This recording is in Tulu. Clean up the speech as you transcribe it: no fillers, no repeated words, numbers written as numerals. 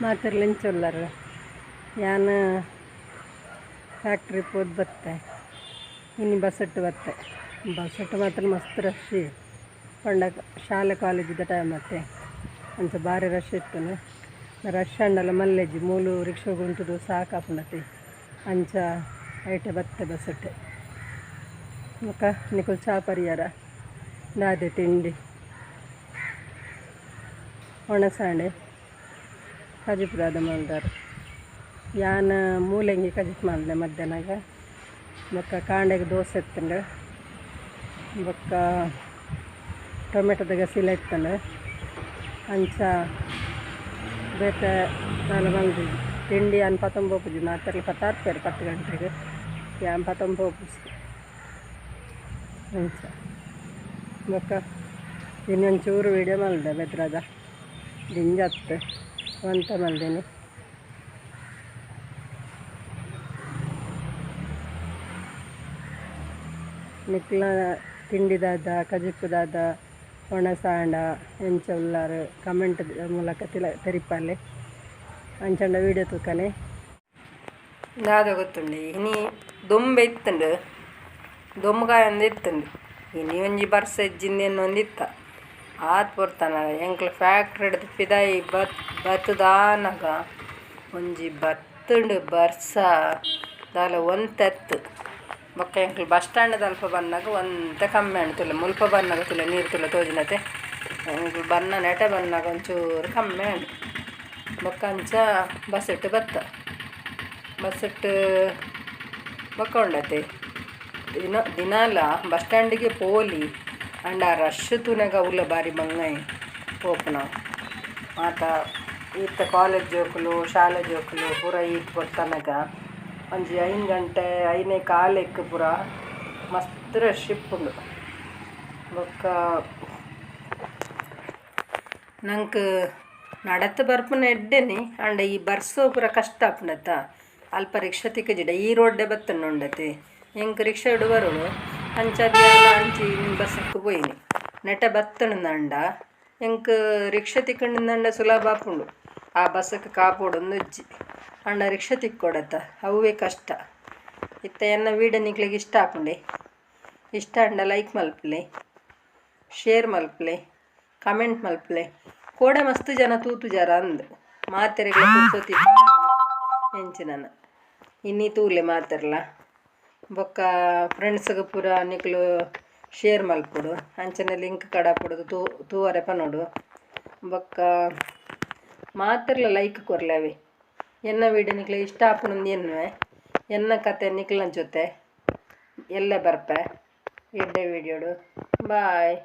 ಮಾತೆರ್ಲ ಎಂಚ ಉಲ್ಲರ್ ಯಾನ್ ಫ್ಯಾಕ್ಟ್ರಿ ಪೋದು ಬತ್ತೆ ಇನಿ ಬಸ್ಸಟ್ ಬತ್ತೆ. ಬಸ್ಸಟ್ ಮಾತ್ರ ಮಸ್ತ್ ರಶ್ ಪಂಡ ಶಾಲೆ ಕಾಲೇಜಿದ ಟೈಮ್ ಅತ್ತೆ ಅಂಚ ಬಾರಿ ರಶ್ ಇತ್ತುಂಡು. ರಶ್ ಆಂಡಲ ಮಲ್ಲೆಜ್ಜಿ ಮೂಲು ರಿಕ್ಷಾಗ್ ಉಂತುದು ಸಾಕಾಪುಂಡತೆ ಅಂಚ ಐಟೆ ಬತ್ತೆ ಬಸ್ಸಟ್. ಬೊಕ ನಿಕುಲು ಚಾ ಪರಿಯರ ದಾದೆ ತಿಂಡಿ ಒಣಸಾಂಡೆ ಕಜಿಪು ದಾದ ಮಲ್ದರ್. ಯಾನ್ ಮೂಲಂಗಿ ಕಜಿಪು ಮಲ್ದೆ ಮಧ್ಯಾಹ್ನಗ. ಬೊಕ ಕಾಂಡೆಗ್ ದೋಸೆ ಇತ್ತುಂಡು. ಬೊಕ ಟೊಮೆಟೊದ ಗಸಿಲ ಇತ್ತುಂಡು. ಅಂಚ ಬೇತೆ ದಾಲ ಮಲ್ದಿಜಿ. ತಿಂಡಿ ಯಾನ್ ಪತೊಂದು ಪೋಪುಜಿ ಮಾತೆರ್ಲ ಪತಾರ್ಪೆರ್ 10 ಗಂಟೆಗ್ ಯಾನ್ ಪತೊಂದು ಪೋಪುಜಿ ಅಂಚ. ಬೊಕ ಇನ್ನೊಂಚೂರು ವೀಡಿಯೋ ಮಲ್ದೆ ಬೆದ್ರದ ದಿಂಜ ಅತ್ತ್ ಒಂತೆ ಮಲ್ದಿನಿ. ನಿಕ್ಲ ತಿಂಡಿ ದಾದ ಕಜಿಪು ದಾದ ಒಣಸಾಂಡ ಎಂಚ ಉಲ್ಲರ್ ಕಮೆಂಟ್ ಮೂಲಕ ತೆರಿಪಾಲೆ. ಅಂಚಂಡ ವೀಡಿಯೋ ತೂಕನೆ. ದಾದ ಗೊತ್ತುಂಡು ಇನಿ ದೊಂಬೆ ಇತ್ತುಂಡು ದೊಂಬುಗಾಯ ಒಂದು ಇತ್ತುಂಡು ಇನಿ ಒಂಜಿ ಬರ್ಸ ಇಜ್ಜಿಂದ ಒಂದಿತ್ತ ಆತ್ ಪೊರ್ತನ ಎಂಕ್ಲ ಫ್ಯಾಕ್ಟ್ರಿ ಪಿದಾಯಿ ಬತ್ತುದಾನಗ ಒಂಜಿ ಬತ್ತುಂಡು ಬರ್ಸ ದಾಲ ಒಂತೆತ್ತು. ಬೊಕ್ಕ ಎಂಕ್ಲು ಬಸ್ ಸ್ಟ್ಯಾಂಡ್ ದಲ್ಪ ಬನ್ನಗ ಒಂತೆ ಕಮ್ಮಿ ಆಂಡ್ ತುಲೆ ಮುಲ್ಪ ಬನ್ನಗ ತುಲೆ ನೀರು ತುಲೆ ತೋಜಿನತೆ ಎಂಕ್ಲು ಬನ್ನ ನೆಟೆ ಬನ್ನಗ ಒಂಚೂರು ಕಮ್ಮಿ ಆಂಡ್. ಬೊಕ್ಕ ಅಂಚ ಬಸ್ಸಟ್ ಬತ್ತ ಬಸ್ಸಟ್ ಬೊಕ್ಕ ಉಂಡತೆ ದಿನ ದಿನಾಲ ಬಸ್ ಸ್ಟ್ಯಾಂಡಿಗೆ ಪೋಲಿ ಆಂಡ ರಶ್ ತೂನಗ ಅವುಲ ಬಾರಿ ಬಂಗಾಯಿ ಪೋಪುನ ಮಾತ ಇತ್ತೆ ಕಾಲೇಜ್ ಜೋಕುಲು ಶಾಲೆ ಜೋಕುಲು ಪೂರ ಈತ್ ಪೊರ್ತನಗ ಒಂಜಿ 5 ಗಂಟೆ 5:15ಕ್ ಪೂರ ಮಸ್ತ್ ರಶ್ ಇಪ್ಪುಂಡು. ಬೊಕ್ಕ ನಂಕ್ ನಡತ್ ಬರ್ಪುನ ಎಡ್ಡೆನೆ ಆಂಡ ಈ ಬರ್ಸೊ ಪೂರ ಕಷ್ಟ ಆಪುಂಡತ್ತ ಅಲ್ಪ ರಿಕ್ಷಾ ತಿಕ್ಕುಜಿಡ ಈ ರೋಡ್ಡೆ ಬತ್ತುಂಡು ಉಂಡತೆ ಎಂಕ್ ರಿಕ್ಷಾಡ್ ಬರೋಡು ಅಂಚಾದ್ ಯಾನ್ ಅಂಚಿ ಬಸ್ಸಿಗ್ ಪೋಯಿನಿ ನೆಟೆ ಬತ್ತುಂಡಂಡ ಎಂಕ್ ರಿಕ್ಷಾ ತಿಕ್ಕುಂಡಂಡ ಸುಲಭ ಆಪುಂಡು. ಆ ಬಸ್ಸಕ್ಕೆ ಕಾಪೊಡೊಂದು ಇಜ್ಜಿ ಆಂಡ ರಿಕ್ಷಾ ತಿಕ್ಕೊಡತ್ತ ಅವ್ವೇ ಕಷ್ಟ. ಇತ್ತೆ ಎನ್ನ ವೀಡಿಯೋ ನಿಕ್ಲೆಗ್ ಇಷ್ಟ ಆಪುಂಡೆ ಇಷ್ಟ ಆಂಡ ಲೈಕ್ ಮಲ್ಪುಲೆ ಶೇರ್ ಮಲ್ಪುಲೆ ಕಮೆಂಟ್ ಮಲ್ಪುಲೆ. ಕೋಡೆ ಮಸ್ತ್ ಜನ ತೂತುಜಾರ ಅಂದ್ ಮಾತೆರೆಗ್ಲ ಪುರ್ಸೊತ್ತು ಎಂಚಿನನ ಇನಿ ತೂಲೆ ಮಾತೆರ್ಲ. ಬೊಕ್ಕ ಫ್ರೆಂಡ್ಸ್ಗ್ ಪೂರ ನಿಕ್ಲು ಶೇರ್ ಮಲ್ಪೊಡು ಅಂಚನೆ ಲಿಂಕ್ ಕಡಪುಡುದು ತೂವರೆ ಪನೊಡು. ಬೊಕ್ಕ ಮಾತೆರ್ಲ ಲೈಕ್ ಕೊರ್ಲೆ ಅವೇ ಎನ್ನ ವೀಡಿಯೋ ನಿಕ್ಲೆಗ್ ಇಷ್ಟ ಆಪುಂಡು ಎನ್ನುವೆ ಎನ್ನ ಕತೆ ನಿಕ್ಲ್ನ ಜೊತೆ ಎಲ್ಲೆ ಬರ್ಪೆ ಎಡ್ಡೆ ವೀಡಿಯೋಡು. ಬಾಯ್.